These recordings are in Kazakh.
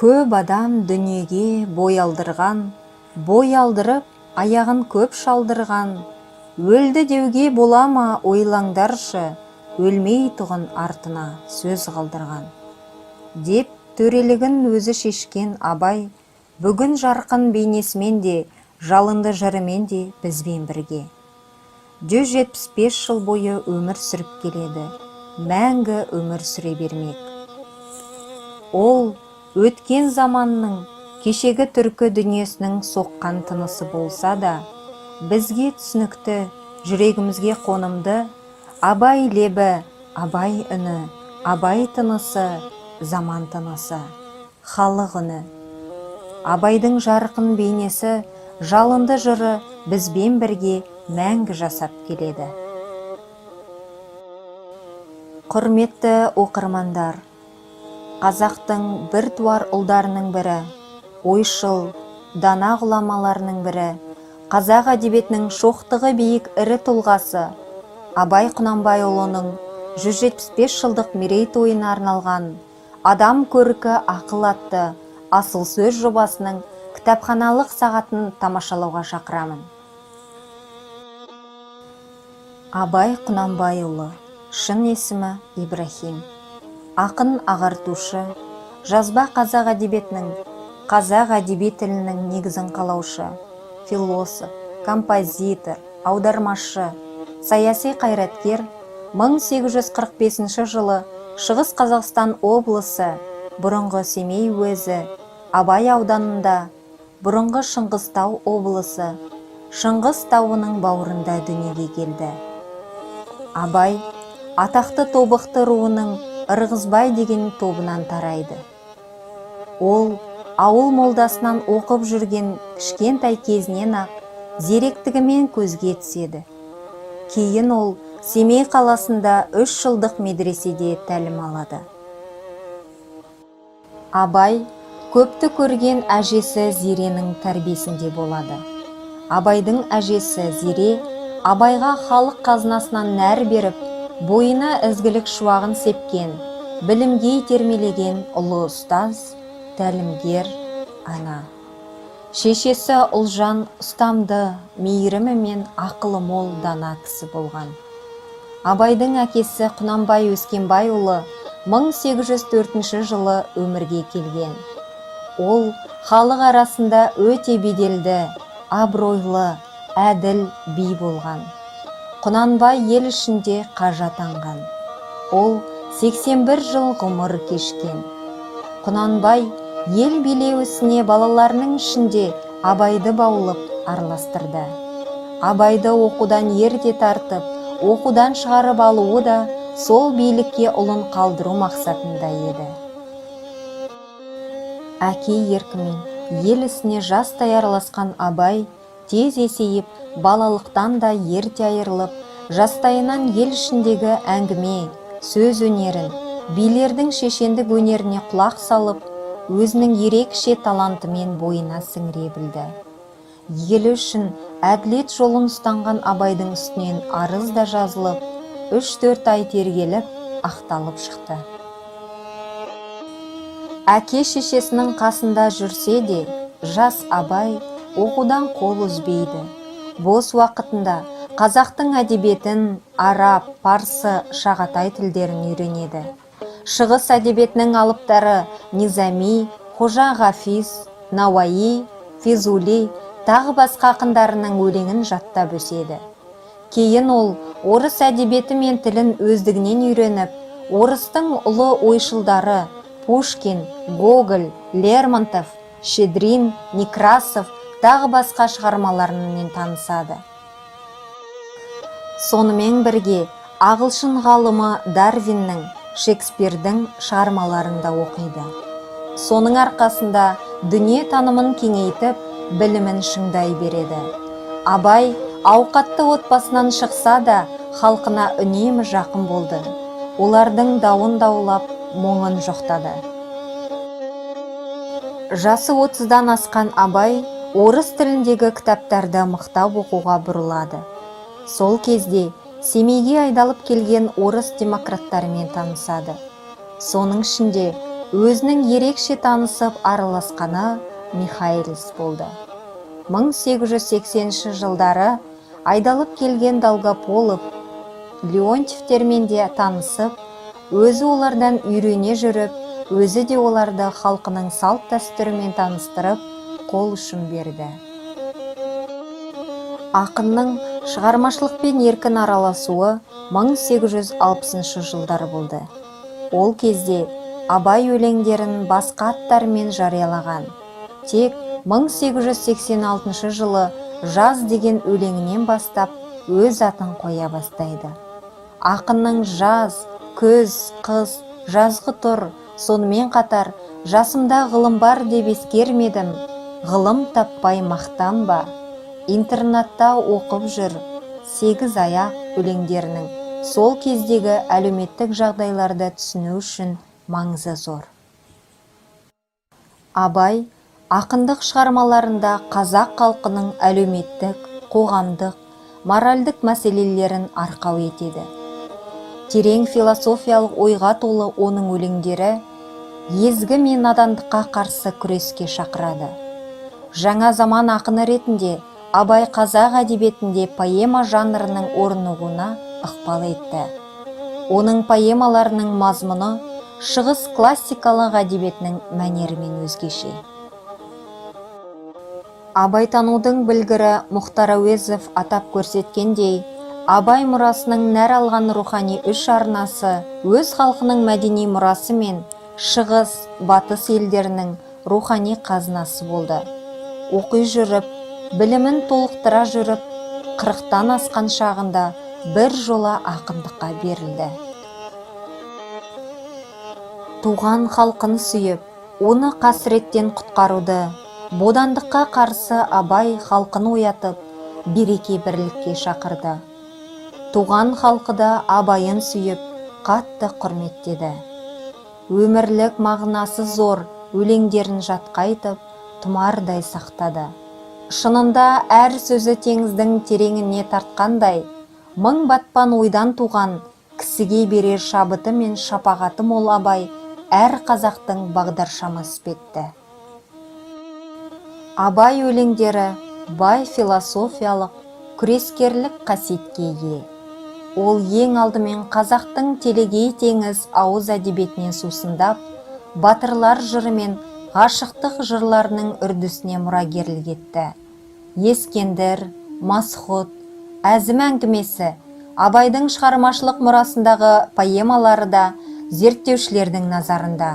Көп адам дүниеге бой алдырған, бой алдырып, аяғын көп шалдырған. Өлді деуге бола ма, ойлаңдаршы, өлмейтұғын артына сөз қалдырған. Деп төрелігін өзі шешкен Абай бүгін жарқын бейнесімен де, жалынды жырымен де бізбен бірге. 175 жыл бойы өмір сүріп келеді, мәңгі өмір сүре бермек. Ол өткен заманның, кешегі түркі дүниесінің соққан тынысы болса да, бізге түсінікті, жүрегімізге қонымды Абай лебі, Абай үні, Абай тынысы, заман тынысы, халық үні. Абайдың жарқын бейнесі, жалынды жыры бізбен бірге мәңгі жасап келеді. Құрметті оқырмандар, қазақтың біртуар ұлдарының бірі, ойшыл, дана ғұламаларының бірі, қазақ әдебиетінің шоқтығы биік ірі тұлғасы Абай Құнанбайұлының 175 жылдық мерейтойына арналған Адам көркі ақыл атты асыл сөз жобасының кітапханалық сағатын тамашалауға шақырамын. Абай Құнанбайұлы, шын есімі Ибрахим. Ақын, ағартушы, жазба қазақ әдебиетінің, қазақ әдеби тілінің негізін қалаушы, философ, композитор, аудармашы, саяси қайраткер 1845 жылы Шығыс Қазақстан облысы, бұрынғы Семей уезі, Абай ауданында, бұрынғы Шыңғыстау облысы, Шыңғыс тауының бауырында дүниеге келді. Абай атақты Тобықты руының Ырғызбай деген тобынан тарайды. Ол ауыл молдасынан оқып жүрген кішкентай кезінен-ақ зеректігімен көзге түседі. Кейін ол Семей қаласында 3 жылдық медреседе тәлім алады. Абай көпті көрген әжесі Зеренің тәрбиесінде болады. Абайдың әжесі Зере Абайға халық қазынасынан нәр беріп, бойына ізгілік шуағын сепкен, білімге итермелеген ұлы ұстаз, тәлімгер ана. Шешесі Ұлжан ұстамды, мейірімі мен ақылы мол дана кісі болған. Абайдың әкесі Құнанбай Өскенбайұлы 1804 жылы өмірге келген. Ол халық арасында өте беделді, абыройлы, әділ би болған. Құнанбай ел ішінде қажы атанған. Ол 81 жыл ғұмыр кешкен. Құнанбай ел билеу ісіне балаларының ішінде Абайды баулып араластырды. Абайды оқудан ерте тартып, оқудан шығарып алуы да сол билікке ұлын қалдыру мақсатында еді. Әке еркімен ел ісіне жастай араласқан Абай тез есейіп, балалықтан да ерте айырылып, жастайынан ел ішіндегі әңгіме, сөз өнерін, билердің шешендік өнеріне құлақ салып, өзінің ерекше талантымен бойына сіңіре білді. Елі үшін әділет жолын ұстанған Абайдың үстінен арыз да жазылып, 3-4 ай тергеліп, ақталып шықты. Әке шешесінің қасында жүрсе де, жас Абай оқудан қол үзбейді. Бос уақытында қазақтың әдебиетін, араб, парсы, шағатай тілдерін үйренеді. Шығыс әдебиетінің алыптары Низами, Қожа Ғафиз, Науаи, Физули, тағы басқа ақындарының өлеңін жаттап өседі. Кейін ол орыс әдебиеті мен тілін өздігінен үйреніп, орыстың ұлы ойшылдары Пушкин, Гоголь, Лермонтов, Щедрин, Некрасов, тағы басқа шығармаларымен танысады. Сонымен бірге ағылшын ғалымы Дарвиннің, Шекспирдің шығармаларын да оқиды. Соның арқасында дүние танымын кеңейтіп, білімін шыңдай береді. Абай ауқатты отбасынан шықса да, халқына үнемі жақын болды. Олардың дауын даулап, мұңын жоқтады. Жасы 30-дан асқан Абай орыс тіліндегі кітаптарды мықтап оқуға бұрылады. Сол кезде Семейге айдалып келген орыс демократтарымен танысады. Соның ішінде Өзінің ерекше танысып араласқаны Михайлис болды. 1880 жылдары айдалып келген Долгополов, Леонтьевтермен де танысып, өзі олардан үйрене жүріп, өзі де оларды халқының салт-дәстүрімен таныстырып, қол ұшын берді. Ақынның шығармашылықпен еркін араласуы 1860 жылдары болды. Ол кезде Абай өлеңдерін басқа аттармен жариялаған. Тек 1886 жылы «Жаз» деген өлеңінен бастап өз атын қоя бастайды. Ақынның «Жаз», «Күз», «Қыс», «Жазғы тұр», сонымен қатар «Жасымда ғылым бар деп ескермедім», «Ғылым таппай мақтанба», «Интернатта оқып жүр», «Сегіз аяқ» өлеңдерінің сол кездегі әлеуметтік жағдайларды түсіну үшін маңызы зор. Абай ақындық шығармаларында қазақ халқының әлеуметтік, қоғамдық, моральдық мәселелерін арқау етеді. Терең философиялық ойға толы оның өлеңдері езгі мен надандыққа қарсы күреске шақырады. Жаңа заман ақыны ретінде Абай қазақ әдебиетінде поэма жанрының орнығуына ықпал етті. Оның поэмаларының мазмұны шығыс классикалық әдебиетінің мәнерімен өзгеше. Абайтанудың білгірі Мұхтар Әуезов атап көрсеткендей, Абай мұрасының нәр алған рухани үш арнасы өз халқының мәдени мұрасы мен шығыс, батыс елдерінің рухани қазынасы болды. Оқи жүріп, білімін толықтыра жүріп, 40-тан асқан шағында бір жола ақындыққа берілді. Туған халқын сүйіп, оны қасіреттен құтқаруды, бодандыққа қарсы Абай халқын оятып, береке бірлікке шақырды. Туған халқы да Абайын сүйіп, қатты құрметтеді. Өмірлік мағынасы зор өлеңдерін жатқа айтып, тұмардай сақтады. Шынында әр сөзі теңіздің тереңіне тартқандай, мың батпан ойдан туған, кісіге берер шабыты мен шапағаты мол Абай әр қазақтың бағдаршамы іспетті. Абай өлеңдері бай философиялық, күрескерлік қасиетке ие. Ол ең алдымен қазақтың телегей теңіз ауыз әдебиетінен сусындап, батырлар жыры мен ғашықтық жырларының үрдісіне мұрагерлік етті. Ескендір, Масғұт, Әзім әңгімесі, Абайдың шығармашылық мұрасындағы поэмалары да зерттеушілердің назарында.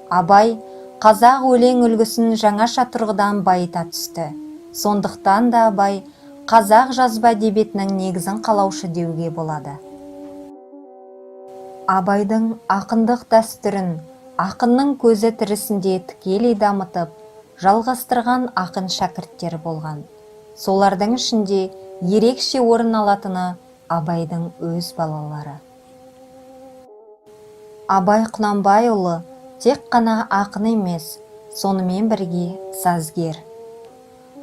Абай қазақ өлең үлгісін жаңаша тұрғыдан байыта түсті. Сондықтан да Абай қазақ жазба әдебиетінің негізін қалаушы деуге болады. Абайдың ақындық дәстүрін ақынның көзі тірісінде тікелей дамытып, жалғастырған ақын шәкірттері болған. Солардың ішінде ерекше орын алатыны Абайдың өз балалары. Абай Құнанбайұлы тек қана ақын емес, сонымен бірге сазгер.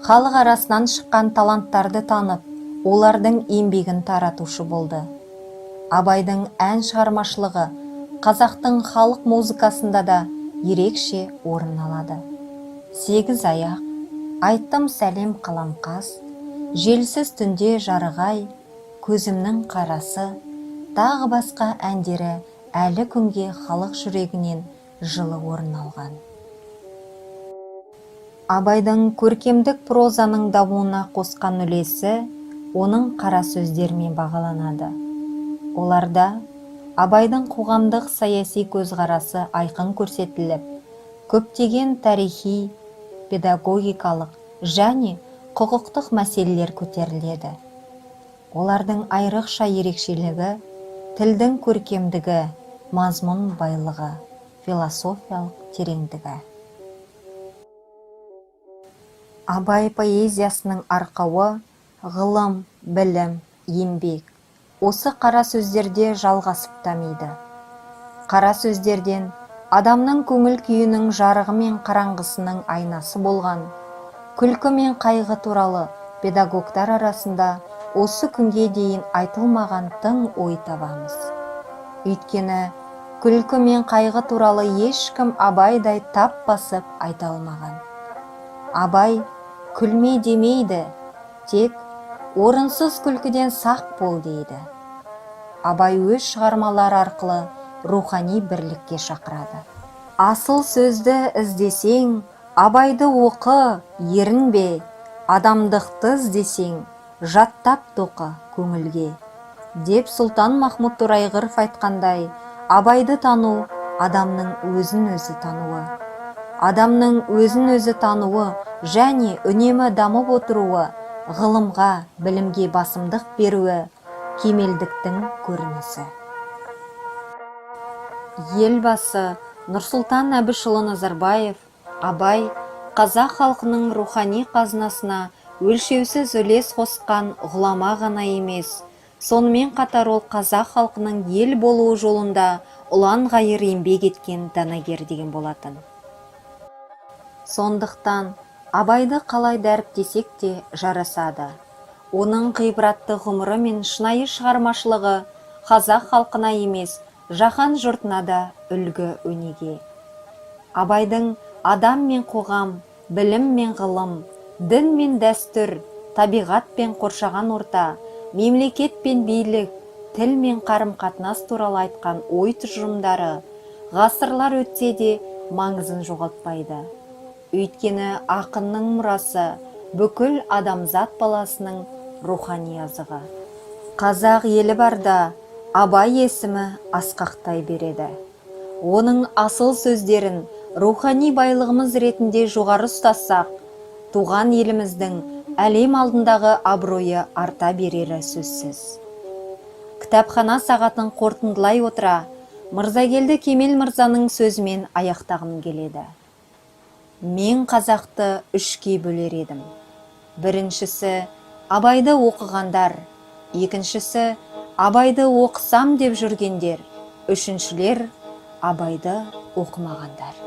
Халық арасынан шыққан таланттарды танып, олардың еңбегін таратушы болды. Абайдың ән шығармашылығы қазақтың халық музыкасында да ерекше орын алады. Сегіз аяқ, Айттым сәлем қаламқас, Желсіз түнде жарық ай, Көзімнің қарасы, тағы басқа әндері әлі күнге халық жүрегінен жылы орын алған. Абайдың көркемдік прозаның дамуына қосқан үлесі оның қара сөздерімен бағаланады. Оларда Абайдың қоғамдық саяси көзқарасы айқын көрсетіліп, көптеген тарихи, педагогикалық және құқықтық мәселелер көтеріледі. Олардың айрықша ерекшелігі тілдің көркемдігі, мазмұн байлығы, философиялық тереңдігі. Абай поэзиясының арқауы ғылым, білім, еңбек осы қара сөздерде жалғасып дамиды. Қара сөздерден адамның көңіл күйінің жарығы мен қараңғысының айнасы болған күлкі мен қайғы туралы педагогтар арасында осы күнге дейін айтылмаған тың ой табамыз. Өйткені Күлкі мен қайғы туралы ешкім Абайдай тап басып айта алмаған. Абай күлме демейді, тек орынсыз күлкіден сақ бол дейді. Абай өз шығармалары арқылы рухани бірлікке шақырады. Асыл сөзді іздесең, Абайды оқы, ерінбе, адамдықты іздесең, жаттап тоқы көңілге деп Сұлтан-Махмұт Торайғыров айтқандай, Абайды тану адамның өзін өзі тануы. Адамның өзін өзі тануы және үнемі дамып отыруы, ғылымға, білімге басымдық беруі кемелдіктің көрінісі. Елбасы Нұрсұлтан Әбішұлы Назарбаев Абай қазақ халқының рухани қазынасына өлшеусіз үлес қосқан ғұлама ғана емес, сонымен қатар ол қазақ халқының ел болуы жолында ұлан-ғайыр еңбек еткен данагер деген болатын. Сондықтан Абайды қалай дәріптесек те жарасады. Оның ғибратты ғұмыры мен шынайы шығармашылығы қазақ халқына емес, жаһан жұртына да үлгі өнеге. Абайдың адам мен қоғам, білім мен ғылым, дін мен дәстүр, табиғат пен қоршаған орта, мемлекет пен билік, тіл мен қарым-қатынас туралы айтқан ой тұжырымдары ғасырлар өтсе де маңызын жоғалтпайды. Өйткені ақынның мұрасы бүкіл адамзат баласының рухани азығы. Қазақ елі барда Абай есімі асқақтай береді. Оның асыл сөздерін рухани байлығымыз ретінде жоғары ұстасақ, туған еліміздің әлем алдындағы абыройы арта берері сөзсіз. Кітапхана сағатын қорытындылай отыра, Мырзагелді Кемел мырзаның сөзімен аяқтағым келеді. Мен қазақты үшке бөлер едім. Біріншісі Абайды оқығандар, екіншісі Абайды оқысам деп жүргендер, үшіншілер Абайды оқымағандар.